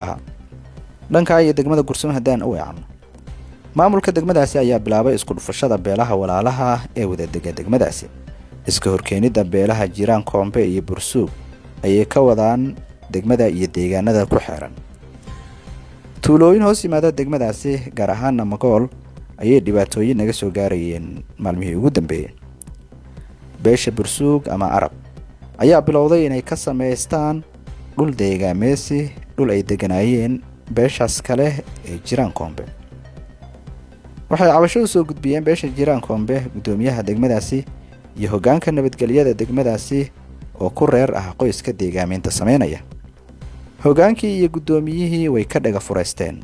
Ahaa dhankaa iyo degmada Gursamo haddaan u weecanno, maamulka degmadaasi ayaa bilaabay isku dhufashada beelaha walaalaha ee wadadega degmadaasi. Iska horkeenidda beelaha Jiraan Koombe iyo Bursuug ayay ka wadaan degmada iyo deegaanada ku xeeran. Tuulooyin hoos yimaada degmadaasi, gaar ahaana Magool, ayay dhibaatooyin naga soo gaarayeen maalmihii ugu dambeeyey. Beesha Bursuug ama Arab ayaa bilowday inay ka samaystaan dhul deegaameesi dhul ay deganaayeen beeshaas kale ee Jiraan Koombe. Waxay cabasho u soo gudbiyeen beesha Jiraan Koombe guddoomiyaha degmadaasi iyo hoggaanka nabadgelyada degmadaasi oo ku reer ah qoyska deegaameynta sameynaya. Hoggaankii iyo guddoomiyihii way ka dhaga furaysteen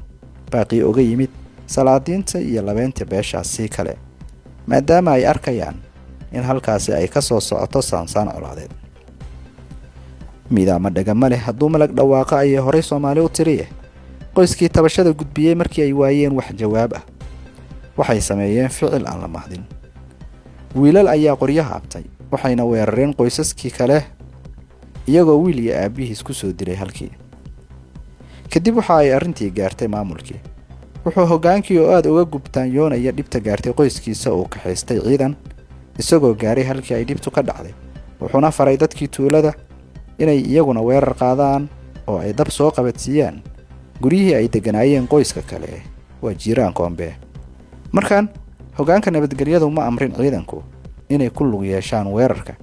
baaqii uga yimid salaadiinta iyo labeynta beeshaasi kale, maadaama ay arkayaan in halkaasi ay ka soo socoto saansaan colaadeed. Midaama dhagama leh hadduu malag dhawaaqa, ayay horay Soomaali u tiriye. Qoyskii tabashada gudbiyey markii ay waayeen wax jawaab ah, waxay sameeyeen ficil aan la mahdin. Wiilal ayaa qoryo haabtay, waxayna weerareen qoysaskii kale, iyagoo wiil iyo aabbihiis ku soo dilay halkii. Kadib waxa ay arrintii gaartay maamulkii. Wuxuu hoggaankii oo aada uga gubtaanyoonaya dhibta gaartay qoyskiisa uu kaxaystay ciidan, isagoo gaaray halkii ay dhibtu ka dhacday, wuxuuna faray dadkii tuulada inay iyaguna weerar qaadaan oo ay dab soo qabadsiiyaan guryihii ay degganaayeen qoyska kale, waa Jiiraan Koombe. Markan hoggaanka nabadgelyadu ma amrin ciidanku inay ku lug yeeshaan weerarka,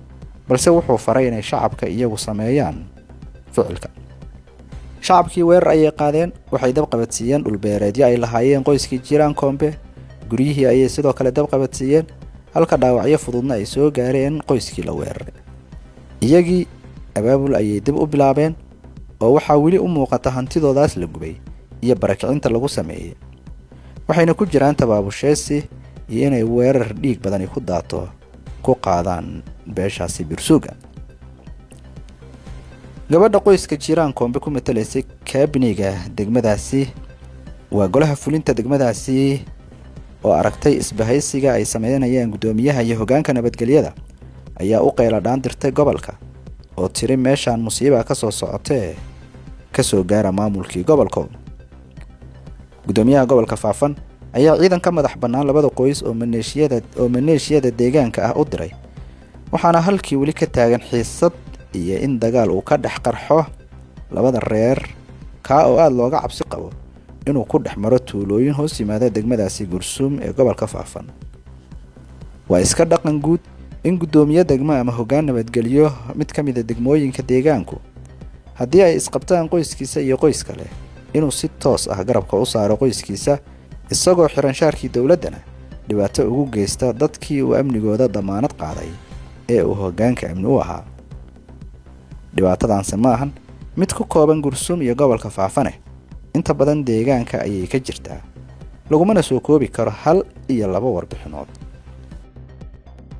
balse wuxuu faray inay shacabka iyagu sameeyaan ficilka. Shacabkii weerar ayay qaadeen. Waxay dab qabadsiiyeen dhulbeereedyo ay lahaayeen qoyskii Jiraan Koombe. Guryihii ayay sidoo kale dab qabadsiiyeen, halka dhaawacyo fududna ay soo gaareen qoyskii la weeraray. Iyagii abaabul ayay dib u bilaabeen, oo waxaa weli u muuqata hantidoodaas la gubay iyo barakicinta lagu sameeyey, waxayna ku jiraan tabaabusheesi iyo inay weerar dhiig badani ku daato ku qaadaan beeshaasi Birsuuga. Gabadha qoyska Jiraan Koombe ku matalaysay kaabiniga degmadaasi, waa golaha fulinta degmadaasi, oo aragtay isbahaysiga ay sameynayaan guddoomiyaha iyo hoggaanka nabadgelyada, ayaa u qayla dhaan dirtay gobolka oo tiri: "Meeshaan musiiba ka soo socotee, ka soo gaara maamulkii gobolka." Guddoomiyaha gobolka Faafan ayaa ciidan ka madax bannaan labada qoys oo maleeshiyada deegaanka ah u diray, waxaana halkii weli ka taagan xiisad iyo in dagaal uu ka dhex qarxo labada reer, kaa oo aada looga cabsi qabo inuu ku dhex maro tuulooyin hoos yimaada degmadaasi Gursuum ee gobolka Faafan. Waa iska dhaqan guud in guddoomiye degmo ama hoggaan nabadgelyo mid ka mida degmooyinka deegaanku, haddii ay isqabtaan qoyskiisa iyo qoys kale, inuu si toos ah garabka u saaro qoyskiisa, isagoo xiran shaarkii dowladdana dhibaato ugu geysta dadkii uu amnigooda damaanad qaaday ee uu hoggaanka amni u ahaa. Dhibaatadaanse ma ahan mid ku kooban Gursuum iyo gobolka Faafane. Inta badan deegaanka ayay ka jirtaa, lagumana soo koobi karo hal iyo laba warbixinood.